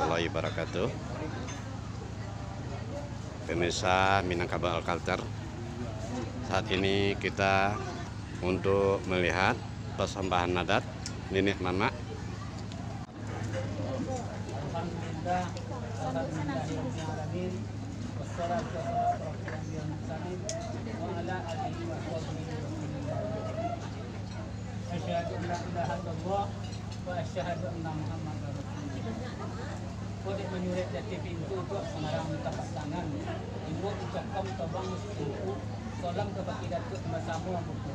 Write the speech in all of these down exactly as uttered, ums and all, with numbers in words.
Warahmatullahi wabarakatuh. Pemirsa Minangkabau Alkalter, saat ini kita untuk melihat persembahan adat niniak mamak. Alhamdulillah, alhamdulillahirabbil alamin. Wassalatu wassalamu ala asyrafil anbiya'i wal mursalin, wa ala alihi wa sahbihi wa sallam. Asyhadu an la ilaha illallah wa asyhadu anna Muhammadar Rasulullah. Kok dek manyurek di ateh pintu tu, samarang tapak tangan. Imbau ucapan tabang satu, salam ka bakeh Datuak basamo ambo tu.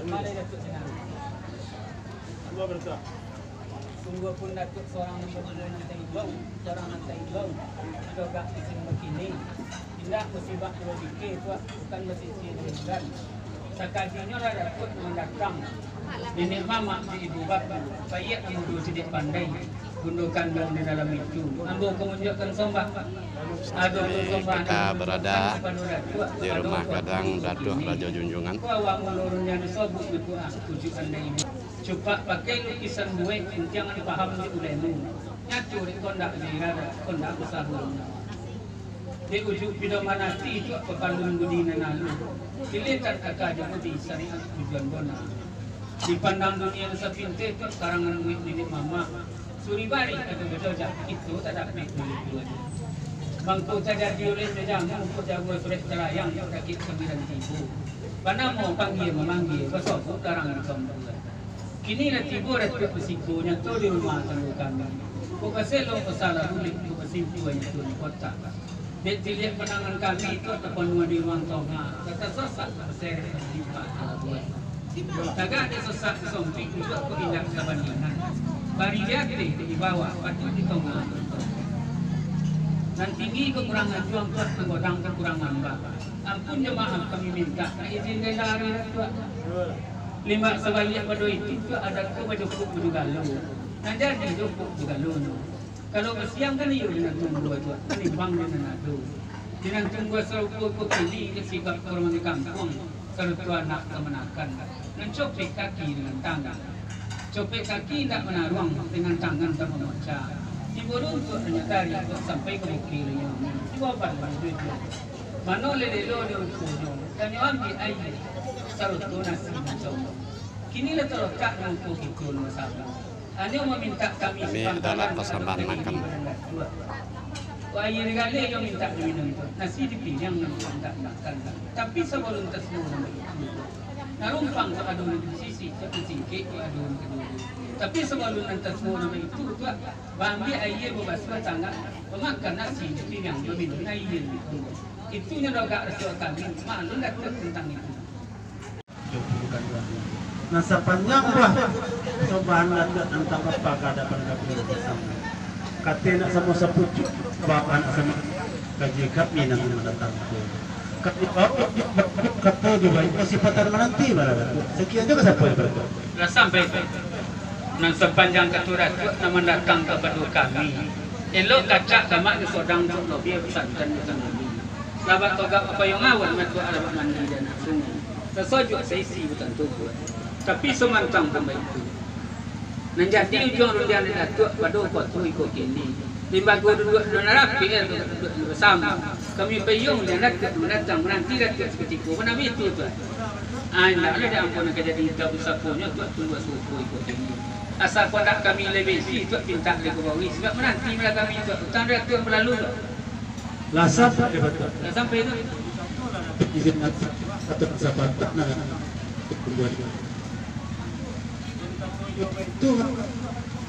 Mari Datuak sinan. Sungguahpun Datuak surang nan babuliah nan taimbau, surang nan taimbau, didogak di sinan bakini. Indak musibah dua bikeh tu, bukan basisi dua bulan. Sakadinyo lah Datuak mandatang niniak mamak di ibu bapak, paiak nan mudo sidik pandai, bundo kanduang di dalam itu. Ambo ka manunjuakkan sombah. Ado sombah kita nan berada di rumah gadang Datuak Rajo Junjungan. Awak mulurunyo disobok di puak pucuak andai. Cupak pakai lukisan buek, untiang dipaham di ulemu. Nyato dek kondak di irada, kondak usaha ulun. Di ujuik pidoman ati tu, papalun budi nan alu. Diletak aka jo budi, syariat tujuan bona. Dipandang dunia nan sapintai tu, karangan buek niniak mamak. Suri bari ado bajojak, itu tak dapek bulik dua. Mangko tajadi ulek jajamu, kok jago surek talayang, kok dakek sambilan tibu. Banamo panggia mamanggia, basobok darang di kampuang. Kini lah tibo Datuak basiko nyato di rumah tanggo kami. Kok baselo basala bulik, kok basimpuan itu di kota. Dek tiliak pandangan kami tu tapanuah di ruang tonga, ka tasasak baseret lipat kalabuan. Tagak dek sasak disompik, duduak kok indak sabandingan. Bari di ateh, dek di bawah, patuik di tonga. Nan tinggi kakurangan juang, tuak nan godang kakurangan bah. Ampun jo maaf kami mintak, ka izin rela ari Datuak. Limbak sabaliak pado itu, tuak adat ko bajokok bajugalo. Nan jadi jokok jugalonyo. Kalau basiang kan iyo di nan tumbuah tu, manimbang di nan ado. Di nan tumbuah sarupo ko kini, ka sigap urang di kampuang, sarupo anak kamanakan. Nan copek kaki dengan tangan. Copek kaki indak manaruang, dengan tangan ka mamocah. Tibo runtuak nan nyo tarik, sampai ka bukik nyo. Tibo apan baru duit. Mano lelelo di ruponyo, dan nyo ambiak aia, sarupo nasi mancomok. Kini lah talotak di rupo kito nan basamo. Hanyo mamintak kami. Ini adalah pasambahan makan. Aia digaleh jo mintak diminum tu. Nasi dipiliang nan mintak makan. Tapi sabalun tasuo nan baitu, narumpang tu ado nan di sisi, tu singkek tu ado nan kadua. Tapi sabalun nan tasuo nan baitu tu, baambiak aia babasuah tangan, bamakan nasi dipiliang, baminum aia. Itu nyo dogak raso kami, maklum Datuak tantang itu. Nan sapanjang buah sombahan Datuak nan tambah ka hadapan kami basamo. Kateh nak samo sapucuk, bapak nak samo kaji kami nan mandatang tu. Kami bawa kato jo baik, kasipatan mananti bala Datuak. Sakian jo kasampaian Datuak. Lah sampai tu. Nan sapanjang kato Datuak nan mandatang kapado kami. Elok kacak kamak disodang tu lobiah basantan di tangah. Labak togak bapayuang awan, matuak labak mandi di anak sungai. Sasojuak saisi butantu buah. Tapi samantang pun baitu. Nan jadi ujuang rundiang di Datuak pado kotu iko kini. Limbago duduak nan rapek, duduak nan basamo. Kami bayuang di Datuak mandatang, mananti Datuak sakutiko. Mano baitu, Tuak? Ah, indak lah dek ambo nan ka jadi inta busakonyo, Tuak, tunggu suko iko kini. Asa kondak kami lai baisi, Tuak, pintak lai ka bawih. Sabab mananti malah kami, Tuak. Utang Datuak balalu, Tuak. Lah sampai, Datuak. Lah sampai tu. Izin atau sahabat nak tumbuhan. Itu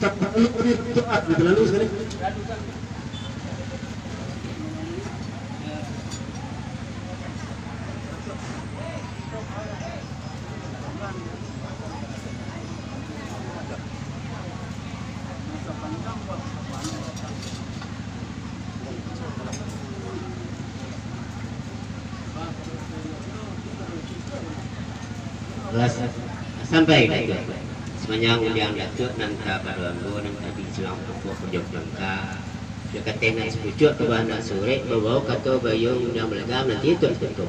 tak perlu ni, Datuak, ah, lalu sekali. Lah sa-, sampai Datuak. Sapanjang undiang Datuak nan ka pado ambo nan tadi silang pokok pojok bangka. Dek kateh nak sapucuak ka bawah nak surek, babao kato bayuang undiang balagam nanti Tuan Tutup.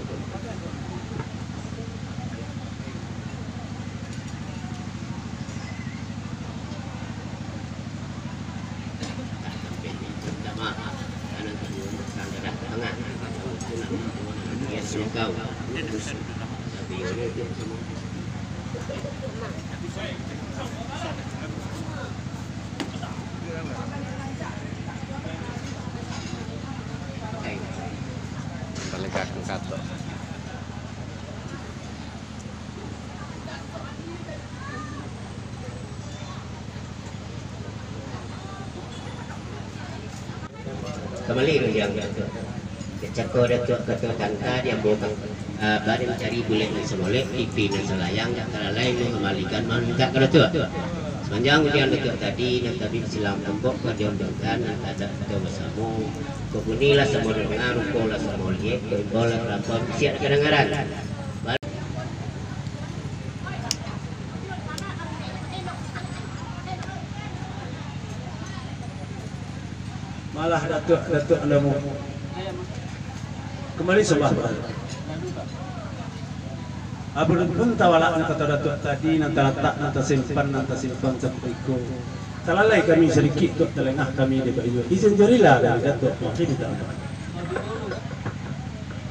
Kambali rundiang Datuak. Kecako Datuak kato tanta diambokan, ah, bari mancari bulek nan samolek, pipi nan salayang, tak talalai mangambalikan mamintak ka Datuak. Sapanjang rundiang Datuak tadi, nan tabik silang tombok ka diambokan, nan tadak kito basamo. Kok bunyi lah samo danga, rupo lah samo liek, kok imbau lah talampau, bisiak kadangaran. Malah Datuak, Datuak Andamu. Kambali sambah pahala. Adopun tawalaknyo kato Datuak tadi, nan talatak, nan tasimpan, nan tasimpan saketek iko. Talalai kami sadikik, Tuak, talengah kami dek Pak Iwan. Izin jo rila dari Datuak, mangko mintak maaf.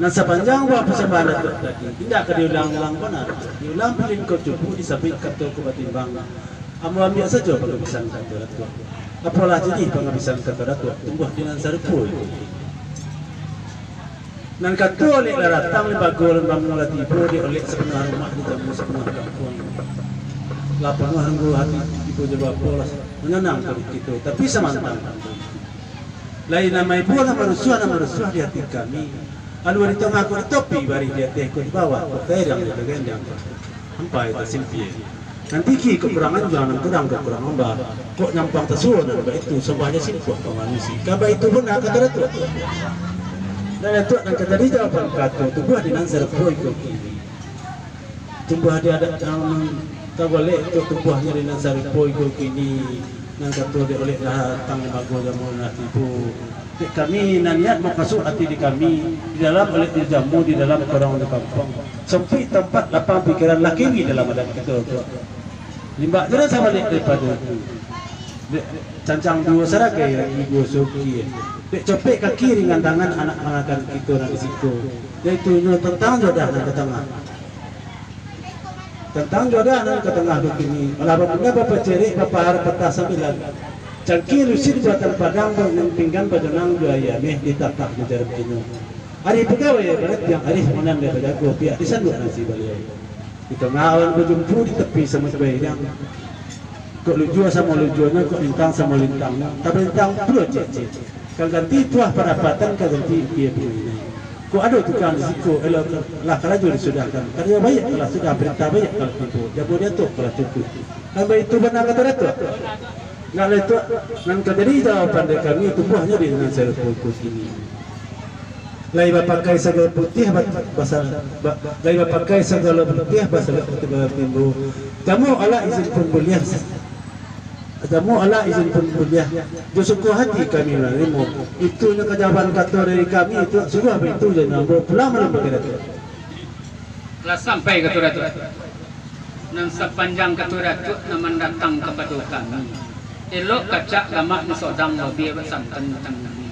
Nan sapanjang buah pasambahan Datuak tadi, indak ka diulang-ulang bana, diulang pilin ko cubo, disabuik kato ko batimbang. Ambo ambiak sajo pangabisan kato Datuak. Apolah jadi pangabisan kato Datuak, tumbuah di nan sarupo itu. Nan kato olek lah datang, limbago limbago lah tibo, di olek sapanuah rumah, dijamu sapanuah kampuang. Lah panuah nunggu hati, tibo jo bapo lah, manyanang ka kito, tapi samantang. Lai nan maibo, nan marusuah, nan marusuah di ati kami. Alua di tangah kok di topi, barih di ateh kok di bawah, kok taerang di tagendang, ampai tasimpia. Nan tinggi kok kurang anjuang, nan kurang kok kurang amba, kok nyampang tasuo nan baitu, sambah jo simpuah ka manusia. Kan baitu bana kato Datuak. Nan Datuak nan ka jadi jawaban kato, tumbuah di nan sarupo iko kini. Tumbuah di adat nan tagolek tu, tumbuahnyo di nan sarupo iko kini, nan kato di olek lah datang, limbago jamu lah tibo. Dek kami nan niat mukasuik ati di kami, di dalam olek dijamu, di dalam korong di kampuang. Sampik tampat lapang pikiran, lah kini dalam adat kito tu. Limbak je lah sabalik daripado itu. Dek cancang duo saragai, laki duo suki. Dek copek kaki ringan tangan anak mangakan kito nan di siko. Yaitu nyo tantang jodoh nan ka tangah. Tantang jodoh nan ka tangah tu kini, malah bapindah bapacerek, bapahara patah sambilan. Cangkia lusin buatan Padang, nan pinggan bajonang jo aia ameh, ditatah jo jarum kino. Arih pagawai baratiang arih, manan dek bajago, pihak disanduak nasi baliau. Di tangah awan bajumpu, di tapi samuik bairiang. Kok lujua samo lujuanyo, kok lintang samo lintangnyo, tabalintang pulo ciek-ciek. Ka ganti tuah parapatan, ka ganti ukia bungo inai. Kok ado tukang di siko, elok lah karajo disudahkan. Karajo baiak lah sudah, parintah baiak lah tibo, jago di Datuak lah cukuik. Kan baitu bana kato Datuak. Nak lai Tuak, nan ka jadi jawaban dari kami, tumbuahnyo di nan sarupo iko kini. Lai bapakai sagalo putiah, ba-, basa-, ba-, lai bapakai sagalo putiah, basalak putih batimbo. Jamu alah izin pun buliah. Jamu alah izin pun buliah. Jo suko hati kami manarimo. Itu nyo ka jawaban kato dari kami, Tuak, suruah baitu jo ambo, pulang malam bakeh Datuak. Lah sampai kato Datuak. Nan sapanjang kato Datuak nan mandatang kapado kami, elok kacak lamak nan sodang, labiah basantan tangani.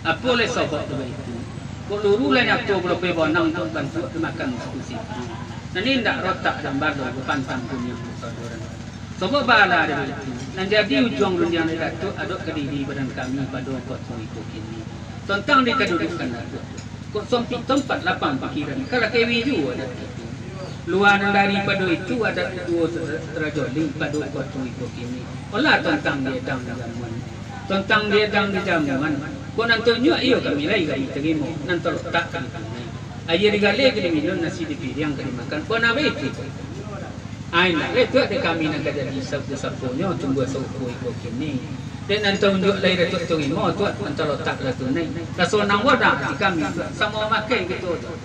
Apo lai sobok tu baitu? Kok luru lah nyato, bulopeh bonang tu bantuak dimakan siku-siku. Nan indak rotak dan balo bapantang kuniang basaudara. Sobok bala dek baitu, nan jadi ujuang rundiang dek Datuak, adok ka diri badan kami pado wakatu iko kini. Tontang di kadudukan Datuak. Kok sompik tompat lapang pikiran, ka lakewi juo adat itu. Lua nan daripado itu, adat duo ter-, tarajoling pado wakatu iko kini. Olah tontang diadang di jamuan. Tontang diadang di jamuan. Kok nan tunjuak iyo kami lai kami tarimo, nan talotak ka ditunai. Aia digaleh ka diminun, nasi di piriang ka dimakan. Kok nan baitu? Ai, indak lai Tuak, dek kami nan ka jadi sapo-saponyo tumbuah sarupo iko kini. Dek nan taunjuak lai Datuak tarimo, Tuak, nan talotak lah tunai. Raso nan wadah di kami, Tuak, samo mamakai kito, Tuak.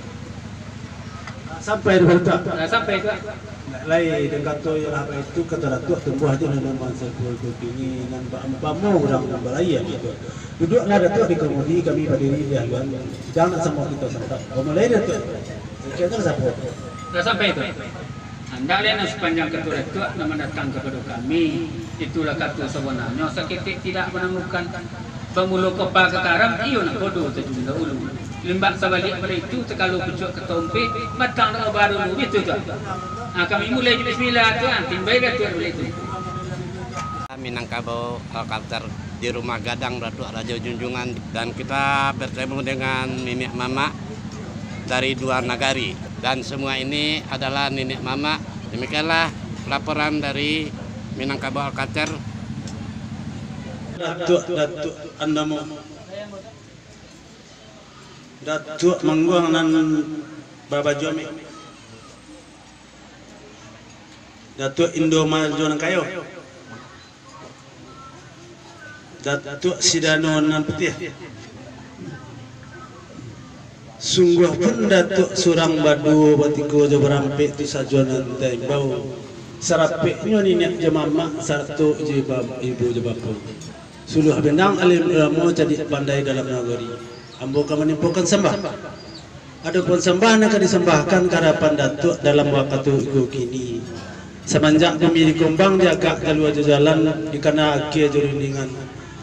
Sampai di Tuak. Lah sampai, Tuak. Indak lai, dek kato iyolah baitu, kato Datuak, tumbuah jo nan sarupo iko kini, nan ba-, bamo urang nan balaia gitu. Duduaklah Datuak di kamudi, kami badiri di haluan. Jangan nak samo kito santap. Bamulai Datuak. Kecek sapo? Lah sampai, Tuak. Andak lai nan sapanjang kato Datuak nan mandatang kapado kami, itulah kato sabananyo, saketek tidak manangguhkan. Pamulo kapa ka karang, iyo nak kodo tajun daulu. Limbak sabaliak pado itu, takalo pucuak ka tompeh, batang dek baru dulu, bitu tu. Ha, kami mulai jo bismillah tu, ha, timbai Datuak baliak tu. Minangkabau Alkabtar di rumah gadang Datuak Rajo Junjungan, dan kita bertemu dengan niniak mamak dari dua nagari, dan semua ini adalah niniak mamak. Demikianlah laporan dari Minangkabau Alkabtar. Datuak, Datuak Andamo. Datuak Mangguang nan babaju ameh. Datuak Indo Majo nan kayo. Datuak Sidano nan putiah. Sungguah pun Datuak surang baduo, batigo jo barampek tu sajo nan taimbau. Sarapeknyo niniak jo mamak, sarato jo iba-, ibu jo bapo. Suluah bendang alim ulamo, cadiak pandai dalam nagori. Ambo ka manimpokan sambah. Adopun sambah nan ka disambahkan ka hadapan Datuak dalam wakatu iko kini. Samanjak bumi dikumbang, diagak jalua jo jalan, dikana akie jo rindingan.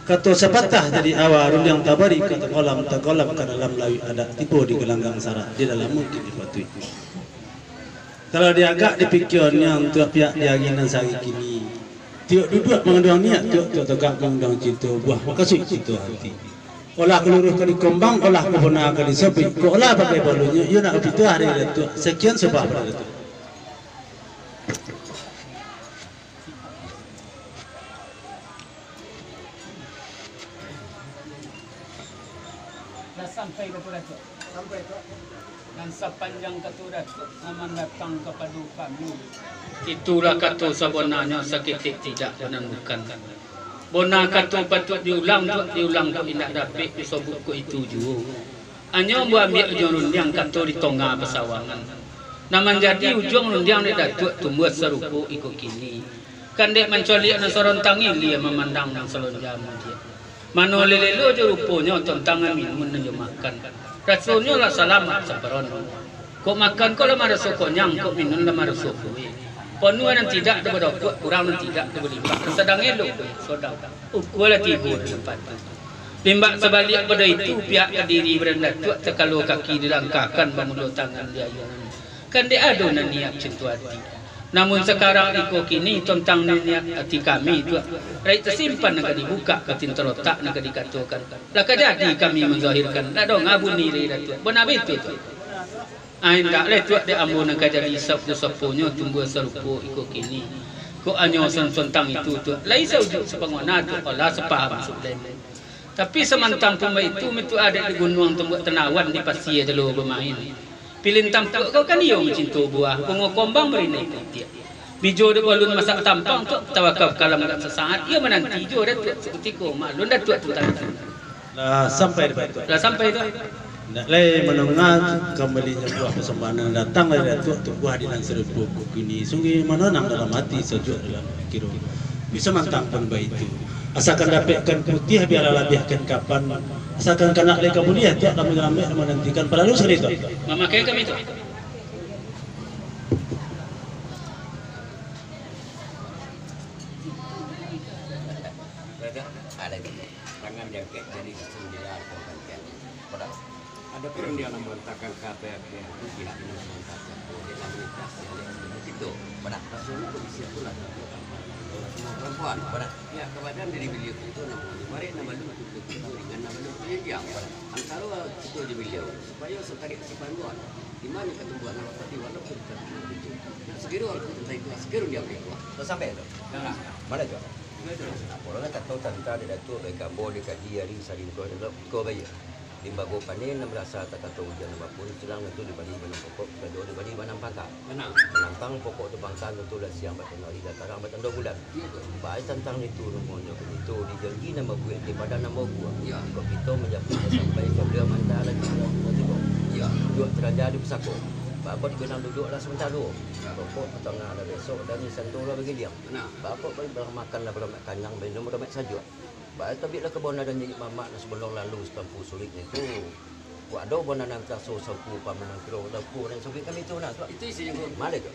Kato sapatah jadi awa, rundiang tabari ka takolam, takolam ka dalam lauik adat, tibo di galanggang sarak, di dalam mungkin dipatuik. Kalau diagak dipikia nian, untuak pihak di ari nan sahari kini. Tiok duduak manganduang niat, tiok, tiok tagak manganduang cinto, buah makasuik cinto hati. Olah ka luruih ka dikumbang, olah ka bona ka disobik, kok olah bagai balunyo, iyo nak bapituah dari Datuak. Sakian sambah pado Datuak. Lah sampai ka Datuak? Sampai, Tuak. Nan sapanjang kato Datuak nan mandatang kapado kami. Itulah kato sabonanyo, saketek tidak, banan bukan. Bona kato patuik diulang, Tuak, diulang kok indak dapek disobut kok itu juo. Anyo ambo ambiak ujuang rundiang kato di tonga pasawangan. Nan manjadi ujuang rundiang dek Datuak tumbuah sarupo iko kini. Kan dek mancaliak nan sarontang ilia mamandang nan salonja mudiak. Mano lelelo jo ruponyo tontang minun nan jo makan. Rasonyo lah salamak samparono. Kok makan kok lah maraso konyang, kok minun lah maraso kuruih. Ponuah nan tidak do badokuak, kurang nan tidak do balimbak. Sadang elok, sadang ukua lah tibo di tampek tu. Limbak sabaliak pado itu, pihak Kadiri Badan Datuak takalo kaki dilangkahkan, bamulo tangan di ayunan. Kan dek ado nan niat cinto ati. Namun sakarang iko kini, tontang niat ati kami tu, raik tasimpan nan ka dibukak, katin talotak nan ka dikatokan. Lah ka jadi kami manzahirkan, lah donga bunyi dari Datuak. Bona bitu tu. Ah, indak lai Tuak, dek ambo nan ka jadi sapo-saponyo tumbuah sarupo iko kini. Kok anyo son-, sontang itu Tuak, lai saujuik sapangona Tuak, alah sapaham Sulaiman. Tapi samantang pun baitu, mitu adaik di gunuang tumbuak tanawan, di pasia jalo bamain. Pilin tampuak ko kan iyo mancinto buah, bungo kombang barinai putiak. Bijo dek balun masak tampang tu, tawakal kalam agak sasaat, iyo mananti jo Datuak sakutiko, maklum Datuak tu tanti. Lah sampai di Datuak. Lah sampai tu. Indak lai mandonga kambalinyo buah pasambahan nan datang dari Datuak, tumbuah di nan sarupo kini. Sungguah mananang dalam ati, sajuak dalam pikiran. Bisa mantang pun baitu. Asakan dapekkan putiah, biarlah labiahkan kapan. Asakan kanak lai ka buliah, Tuak, lambek-lambek manantikan. Palalu sakali, Tuak. Mamakai kami, Tuak. Ada lagi. Tangan diangkek jadi sendirian. Pada Adapun dia nan maantakan ka apiak-apiak tu, pihak nan maantakan tu, dia lah menikah si Alex dengan kito. Pada rasonyo kondisi tu lah, orang semua perempuan. Pada pihak kabadan diri beliau tu, namonyo Marik Nabalu, tu beliau tu ringan Nabalu, tu yang diam. Pada antaro kito jo beliau, supayo satarik sipanduan, di ma ka tumbuah nan rapati, walaupun bukan tumbuah itu. Nak sagiro aku tentang itu, sagiro diam di luar. Dah sampai tu? Dah lah. Mana tu? Apo lah kato tanta di Datuak, baik ambo di kaji ari saringkuah dalam kau bayi. Limbago panen nan barasa takato ujan nan bapun, silang nan tu dibari banam pokok, kado dibari banam pangka. Banam. Manantang pokok tu pangka, nan tu lah siang batando ari, lah tarang batando bulan. Iyo, tu. Baik tantang itu, rumonyo kito dijanji nan babuek di padan nan baugua. Iyo. Kok kito manjapuik sampai ka baliau mantah lagi lah tibo. Iyo. Duduak taraja di pusako. Bako dikenang duduak lah samantaro. Iyo. Pokok patangah lah besok, dan santo lah bagiliang. Bako bari barang makan lah barang nak kanyang, minum barang nak sajuak. Baa tabiklah ka bona dan jadi mamak nan sabalun lalu satampuah sulik nyo tu. Kok ado bona nan taso saukua paman nan kiro, saukua nan saukua kami tu nah, tu. Itu isinyo, Guru. Mano tu?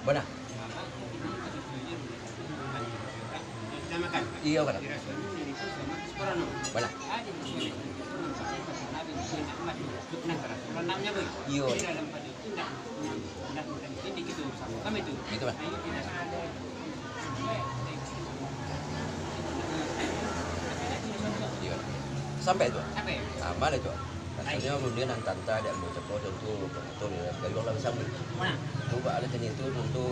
Bana. Iyo, bana. Bana. Iyo. Itu, Bang. Iyo. Sampai tu. Sampai. Aman itu. Rasonyo rundiang nan tanta dek ambo cako tantu pengatur di dalam gayuang lah basambuik. Nah. Tu bak alah tadi tu tantu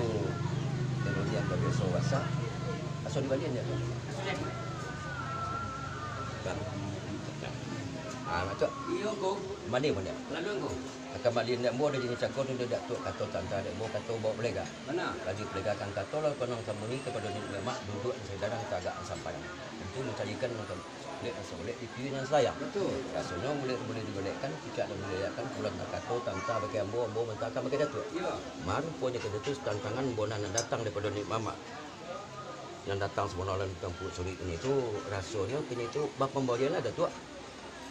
rundiang ka biaso basa. Aso dibalian je tu. Aso jadi. Bang. Ah, macam. Iyo, ko. Mandi pun dia. Lalu, ko. Akan balian dek ambo dari cako tu dek tu kato tanta dek ambo kato bawa pelega. Bana. Lagi pelegakan kato lah, konong sambunyi kapado niniak mamak, duduak di sagadang, tagak di sampadang. Tantu mancaliakan nonton, lek nan saulek di piun nan salayang. Batua. Rasonyo bulek buliah digolekkan, picak nan buliah dilayakkan, pulang ka kato tanta bakeh ambo, ambo mantakan bakeh Datuak. Iyo. Maruponyo kini tu tantangan bona nan datang daripado niniak mamak. Nan datang sabananyo dalam tampuak sulik kini tu, rasonyo kini tu bapambalian lah, Datuak.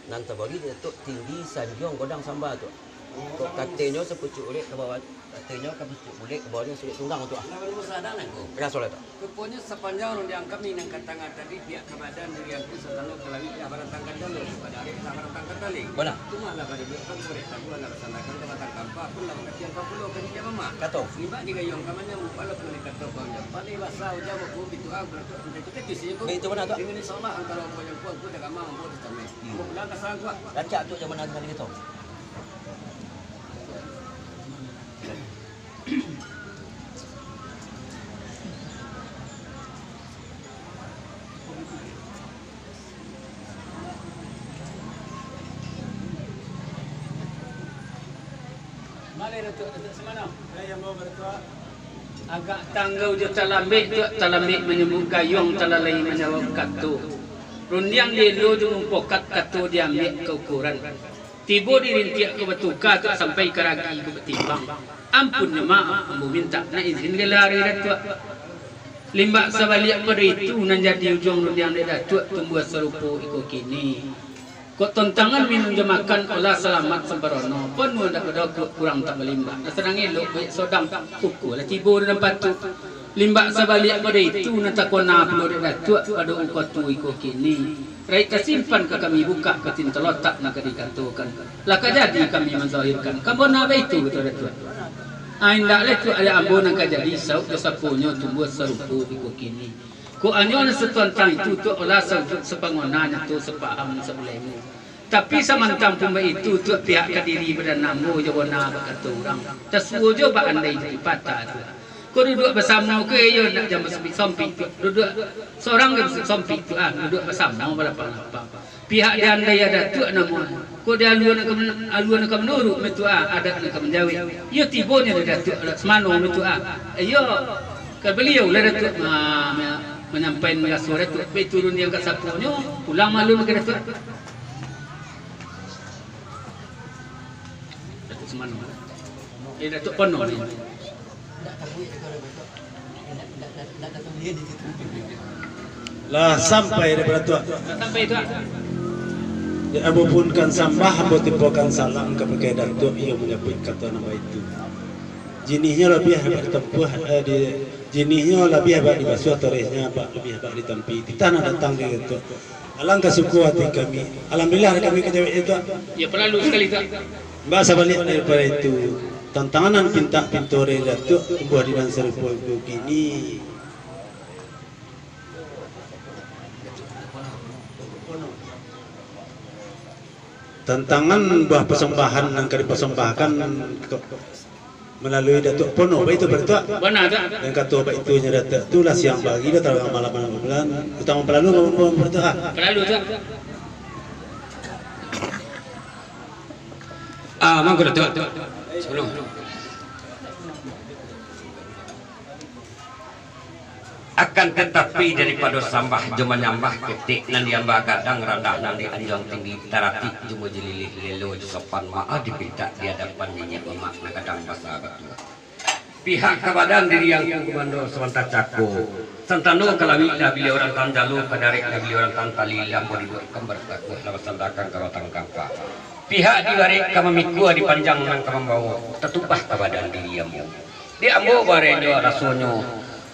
Nan tabali dek Datuak tinggi sanjuang godang samba tu. Kok katonyo sapucuak bulek ka bawah, katonyo ka pucuak bulek ka bawah, sulik tunggang tu ah. Lah, baru sadang, Angku. Rasolah tu. Ruponyo sapanjang rundiang kami nan ka tangah tadi, pihak ka badan diri Angku satano ka langik lah barantangkan jalur, pado arek lah barantangkan tali. Bana. Rumah lah baduduakkan, korek tabuah lah basandakan, ka batang kampa pun lah bakatiang papulo ka niniak mamak. Kato. Limbak digayuang ka manyambut, walau pun dikato bang jam, pandai basa ujan bakuah pintu ang, baratok pintu tu, ketis je, Angku. Baik, itu bana tu. Dengan insya Allah, antaro ambo jo Angku, Angku dah gamang, ambo dah cameh. Rancak tu zaman Nabi Musa. Malai Datuak, Datuak Samano. Agak tanggau jo talambek tu, talambek manyambut gayuang, talalai manjawab kato. Rundiang dielo jo mupokat, kato diambiak ka ukuran. Tibo di rintiak ko batuka tu, sampai ka ragi ko batimbang. Ampun nyo maaf, ambo mintak nak izin gala ari Datuak. Limbak sabaliak pado itu nan jadi ujuang rundiang dek Datuak, tumbuah sarupo iko kini. Kok tantangan minum jo makan, olah salamat samparono, panuah ndak badokok, kurang tak balimbak, nan sadang elok baiak sodang, pukua lah tibo di nan patuik. Limbak sabaliak pado itu, nan takona pulo dek Datuak, pado ukotu iko kini. Raik tasimpan ka kami bukak, batin talotak nan ka dikatokan. Lah ka jadi kami manzahirkan, ka bona baitu, kato Datuak. Ah, indak lai tu ayah ambo nan ka jadi, sauk jo saponyo tumbuah sarupo iko kini. Kok anyo nan satuantang itu tu, olah saujuik sapangona, nyato sapaham sabulimu. Tapi samantang pun baitu tu, pihak ka diri badan ambo jo bona bakato urang. Tasuo jo baandai dipatah tu. Ko duduak basamo ko, iyo nak jan basompik-sompik tu. Duduak sorang jan basompik-sompik tu, ah, duduak basamo balapang-lapang. Pihak di andai adat tu namo. Ko di alua nan ka men-, alua nan ka manuruik, mah tu, ah, adat nan ka manjawek. Iyo tibonyo di Datuak Laksamano, mah tu, ah. Iyo, ka baliau lah Datuak ma-, ma-, manyampaian raso Datuak. Baik turun di angka saponyo, pulang malun ka Datuak. Datuak Samano. Eh, Datuak Pono ni. Lah sampai dek Datuak. Sampai, Tuak. Dek ambo pun kan sambah, ambo timpokan salam ka pakai Datuak, iyo manyabuik kato nan baitu. Jinihnyo labiah abak ditampuah, eh, di, jinihnyo labiah abak dibasuah, torehnyo abak labiah abak ditampi. Titah nan datang dari Datuak. Alangkah suko ati kami. Alhamdulillah, kami ka jawek, Tuak. Ya, paralu sakali, Tuak. Imbau sabaliak daripado itu, tantangan nan pintak pinto dari Datuak tumbuah di nan sarupo iko kini. Tantangan buah pasambahan nan ka dipasambahkan ka-, malalui Datuak Pono, baitu, Datuak? Bana, Tuak. Nan kato baitu nyo Datuak tu lah siang pagi dah, tarang malam, malam bulan. Utama palalu, Datuak, ah? Palalu, Tuak. Ah, mangko, Datuak. Sabalum. Akan tatapi, daripado sambah jo manyambah, ketek nan diamba gadang, randah nan dianjuang tinggi, taratik jo majililih, lelo jo sopan, maaf dipintak di adapan niniak mamak nan gadang basa batua. Pihak ka badan diri angku Komando Sabanta Cako, santano ka lawik lah biliau rantang, jalo ka darek lah biliau rantang, tali lah ambo dibuek kambar takuah, lah basandakan ka batang kampa. Pihak di barek ka mamikua, di panjang nan ka mambawo, tatumbah ka badan diri ambo. Di ambo barek jo rasonyo,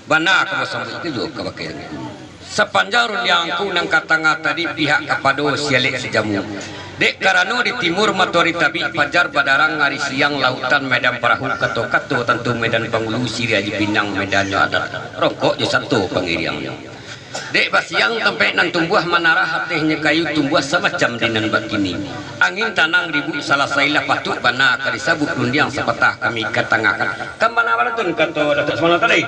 bana ka basambuik tu juo ka bakeh angku. Sapanjang rundiang angku nan ka tangah tadi, pihak kapado si alek si jamu. Dek karano di timur matoari tabik, pajar badarang, ari siang lautan, medan parahu kato-kato, tantu medan pangulu, siriah jo pinang medannyo adat, rongkok jo sato pangiriangnyo. Dek basiang tampek nan tumbuah manarah, atehnyo kayu tumbuah samacam di nan bakini. Angin tanang ribuik salasai, lah patuik bana ka disabuik rundiang sapatah kami ka tangahkan. Kan bana balantun kato Datuak Samana tadi.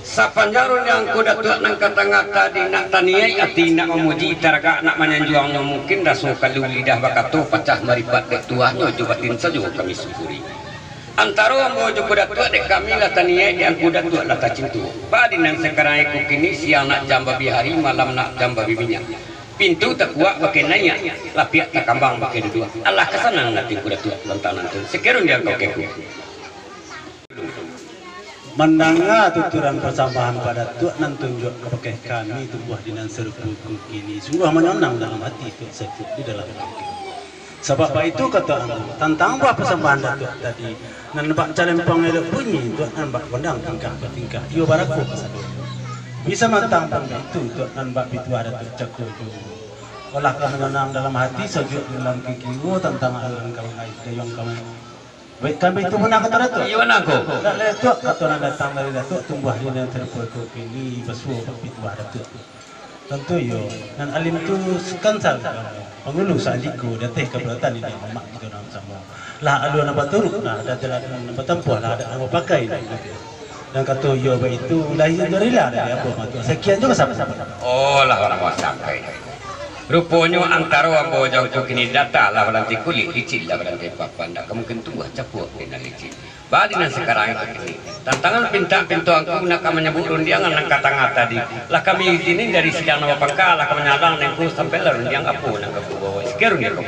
Sapanjang rundiang ko Datuak nan ka tangah tadi, nak taniaik ati nak mamuji, taragak nak manyanjuangnyo, mungkin raso kalu lidah bakato, pacah maripat dek tuahnyo, jo batin sajo kami syukuri. Antaro ambo jo ko Datuak, dek kami lah taniaik, dek angku Datuak lah tacinto. Baa di nan sakarang iko kini, siang nak jam babi hari, malam nak jam babi minyak. Pintu takuak bakeh naiak, lapiak takambang bakeh duduak. Alah ka sanang ati angku Datuak tantang nan tu. Sakian rundiang ko keku. Mandanga tuturan pasambahan pado Datuak nan tunjuak kabakeh kami tumbuah di nan sarupo ko kini, sungguah manyonang dalam ati Datuak satuak di dalam hati. Sabab baitu kato ambo, tantang buah pasambahan Datuak tadi, nan bak calempong elok bunyi, Datuak nan bak gondang tingkah batingkah, iyo barako kasadonyo. Bisa mantang pun baitu, Datuak nan bak pituah Datuak Cako tu. Olah ka manyonang dalam hati, sajuak di dalam kikiro, tantang aluran kawin aia dayuang kami. Baik, kami tu bana kato Datuak? Iyo, bana ko. Dak lai Datuak, kato nan datang dari Datuak, tumbuah di nan sarupo ko kini, basuo bak pituah Datuak. Tantu iyo, nan alim tu kan sa-, pangulu saandiko, di ateh kabaratan niniak mamak kito nan samo. Lah alua nan baturuik, lah ado jalan nan batampuah, lah adat nan bapakai. Nan kato iyo baitu, lah iyo rila dari ambo mah tu. Sakian tu ka sabo-sabo. Oh, lah urang mah sampai. Ruponyo antaro ambo jo angku kini, data lah balanti kulik, licin lah balanti papan, ndak ka mungkin tumbuah capuak di nan licin. Baa di nan sakarang iko kini, tantangan pintak pinto angku nak ka manyabuik rundiang nan ka tangah tadi, lah kami izinin dari sidang nan bapangka, lah ka manyalang dek angku sampai lah rundiang apo nan ka angku bawo. Sakian rundiang ko.